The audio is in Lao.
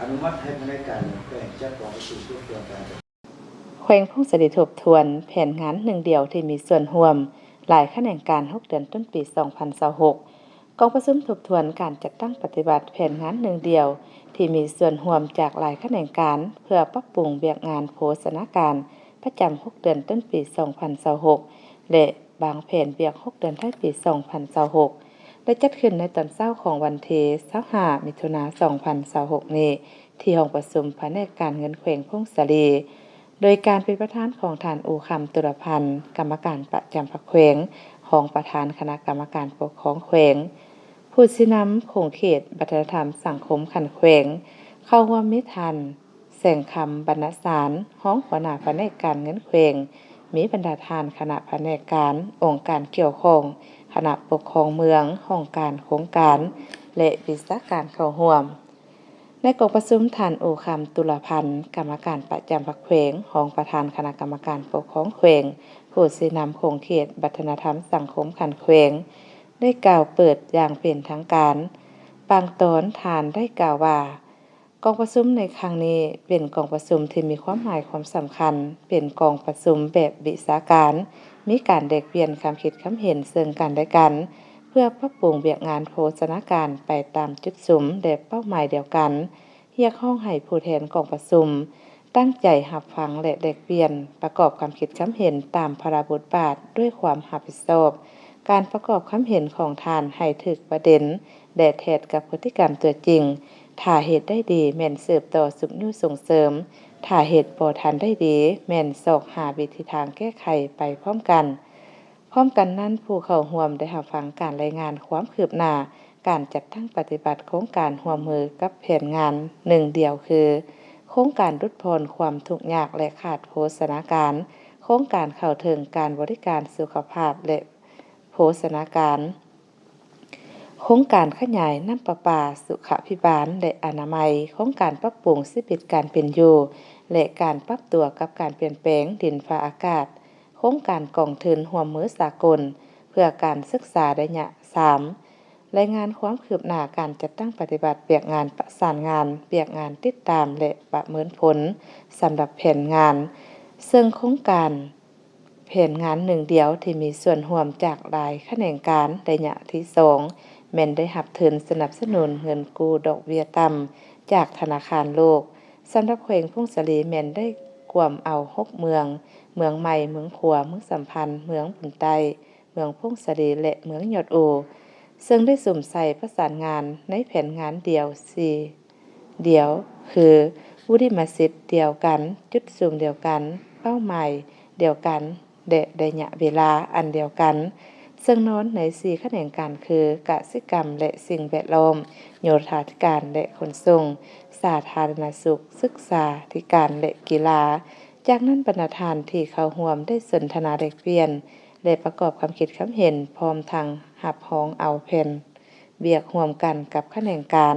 ອະນຸມັດໃຫ້ພະແນກການເງິນແຂວງຈັດກອງປະຊຸມທົບທວນການຈັດ ແຂວງຜົ້ງສາລີທົບທວນແຜນງານໜຶ່ງດຽວທີ່ມີສ່ວນຮ່ວມຫຼາຍຂະແໜງການ ຫົກເດືອນຕົ້ນປີສອງພັນຊາວຫົກ. ກອງປະຊຸມທົບທວນການຈັດຕັ້ງປະຕິບັດແຜນງານໜຶ່ງດຽວທີ່ມີສ່ວນຮ່ວມຈາກຫຼາຍຂະແໜງການ ເພື່ອປັບປຸງວຽກງານໂພຊະນາການປະຈຳຫົກເດືອນຕົ້ນປີສອງພັນຊາວຫົກ ແລະ ວາງແຜນວຽກຫົກເດືອນທ້າຍປີສອງພັນຊາວຫົກ ໄດ້ຈັດຂຶ້ນໃນຕອນເຊົ້າຂອງວັນທີຊາວຫ້າ ມິຖຸນາ ສອງພັນຊາວຫົກນີ້ ທີ່ຫ້ອງປະຊຸມພະແນກການເງິນແຂວງຜົ້ງສາລີ ໂດຍການເປັນປະທານຂອງທ່ານ ອູຄຳ ຕຸລະພັນ ກຳມະການປະຈຳພັກແຂວງ, ຮອງປະທານຄະນະກຳມະການປົກຄອງແຂວງ, ຜູ້ຊີ້ນຳຂົງເຂດວັດທະນະທຳສັງຄົມຂັ້ນແຂວງ, ເຂົ້າຮ່ວມມີທ່ານ ແສງຄຳ ບັນນະສານ ຮອງຫົວໜ້າພະແນກການເງິນແຂວງ, ມີບັນດາທ່ານຄະນະພະແນກການ, ອົງການກ່ຽວຂ້ອງ, ຄະນະປົກຄອງເມືອງ, ຫ້ອງການໂຄງການ ແລະ ວິຊາການເຂົ້າຮ່ວມ. ໃນກອງປະຊຸມ, ທ່ານ ອູຄຳ ຕຸລະພັນ ກຳມະການປະຈຳພັກແຂວງ, ຮອງປະທານຄະນະກຳມະການປົກຄອງແຂວງ, ຜູ້ຊີ້ນຳຂົງເຂດວັດທະນະທຳສັງຄົມຂັ້ນແຂວງ ໄດ້ກ່າວເປີດຢ່າງເປັນທາງການ. ບາງຕອນທ່ານໄດ້ກ່າວວ່າ, ກອງປະຊຸມໃນຄັ້ງນີ້ເປັນກອງປະຊຸມທີ່ມີຄວາມໝາຍຄວາມສຳຄັນ, ເປັນກອງປະຊຸມແບບວິຊາການ, ມີການແລກປ່ຽນຄຳຄິດຄຳເຫັນເຊິ່ງກັນແລະກັນ, ເພື່ອປັບປຸງວຽກງານໂພຊະນາການໄປຕາມຈຸດສຸມ ແລະ ເປົ້າໝາຍດຽວກັນ, ຮຽກຮ້ອງໃຫ້ຜູ້ແທນກອງປະຊຸມຕັ້ງໃຈຮັບຟັງ ແລະ ແລກປ່ຽນປະກອບຄຳຄິດຄຳເຫັນຕາມພາລະບົດບາດດ້ວຍຄວາມຮັບຜິດຊອບ. ການປະກອບຄຳເຫັນຂອງທ່ານໃຫ້ຖືກປະເດັນ ແລະ ແທດກັບພຶດຕິກຳຕົວຈິງ. ຖ້າເຮັດໄດ້ດີແມ່ນສືບຕໍ່ຊຸກຍູ້ສົ່ງເສີມ, ຖ້າເຮັດບໍ່ທັນໄດ້ດີແມ່ນຊອກຫາວິທີທາງແກ້ໄຂໄປພ້ອມກັນ. ພ້ອມກັນນັ້ນ, ຜູ້ເຂົ້າຮ່ວມໄດ້ຮັບຟັງການລາຍງານຄວາມຄືບໜ້າການຈັດຕັ້ງປະຕິບັດໂຄງການຮ່ວມມືກັບແຜນງານໜຶ່ງດຽວ ຄື ໂຄງການຫຼຸດຜ່ອນຄວາມທຸກຍາກ ແລະ ຂາດໂພຊະນາການ, ໂຄງການເຂົ້າເຖິງການບໍລິການສຸຂະພາບ ແລະ ໂພຊະນາການ, ໂຄງການຂະຫຍາຍນ້ຳປະປາ, ສຸຂະພິບານ ແລະ ອະນາໄມ, ໂຄງການປັບປຸງຊີວິດການເປັນຢູ່ ແລະ ການປັບຕົວກັບການປ່ຽນແປງດິນຟ້າອາກາດ, ໂຄງການກອງທຶນຮ່ວມມືສາກົນເພື່ອການສຶກສາໄລຍະສາມ, ລາຍງານຄວາມຄືບໜ້າການຈັດຕັ້ງປະຕິບັດວຽກງານປະສານງານ, ວຽກງານຕິດຕາມ ແລະ ປະເມີນຜົນສຳລັບແຜນງານ, ເຊິ່ງໂຄງການ ແຜນງານໜຶ່ງດຽວທີ່ມີສ່ວນຮ່ວມຈາກຫຼາຍຂະແໜງການໄລຍະທີສອງ ແມ່ນໄດ້ຮັບທຶນສະໜັບສະໜູນເງິນກູ້ດອກເບ້ຍຕ່ຳຈາກທະນາຄານໂລກ. ສຳລັບແຂວງຜົ້ງສາລີແມ່ນໄດ້ກວມເອົາຫົກເມືອງ, ເມືອງໃໝ່, ເມືອງຂວາ, ເມືອງສຳພັນ, ເມືອງບຸນໃຕ້, ເມືອງຜົ້ງສາລີ ແລະ ເມືອງຍອດອູ, ເຊິ່ງໄດ້ສຸມໃສ່ປະສານງານໃນແຜນງານດຽວສີ່ ດຽວ ຄື ວຸລິມະສິດດຽວກັນ, ຈຸດສຸມດຽວກັນ, ເປົ້າໝາຍດຽວກັນ ແລະ ໄລຍະເວລາອັນດຽວກັນ, ເຊິ່ງນອນໃນສີ່ຂະແໜງການຄື ກະສິກຳ ແລະ ສິ່ງແວດລ້ອມ, ໂຍທາທິການ ແລະ ຂົນສົ່ງ, ສາທາລະນະສຸກ, ສຶກສາທິການ ແລະ ກິລາ. ຈາກນັ້ນ, ບັນດາທ່ານທີ່ເຂົ້າຮ່ວມໄດ້ສົນທະນາແລກປ່ຽນ ແລະ ປະກອບຄຳຄິດຄຳເຫັນ, ພ້ອມທັງຮັບຮອງເອົາແຜນວຽກຮ່ວມກັນກັບຂະແໜງການ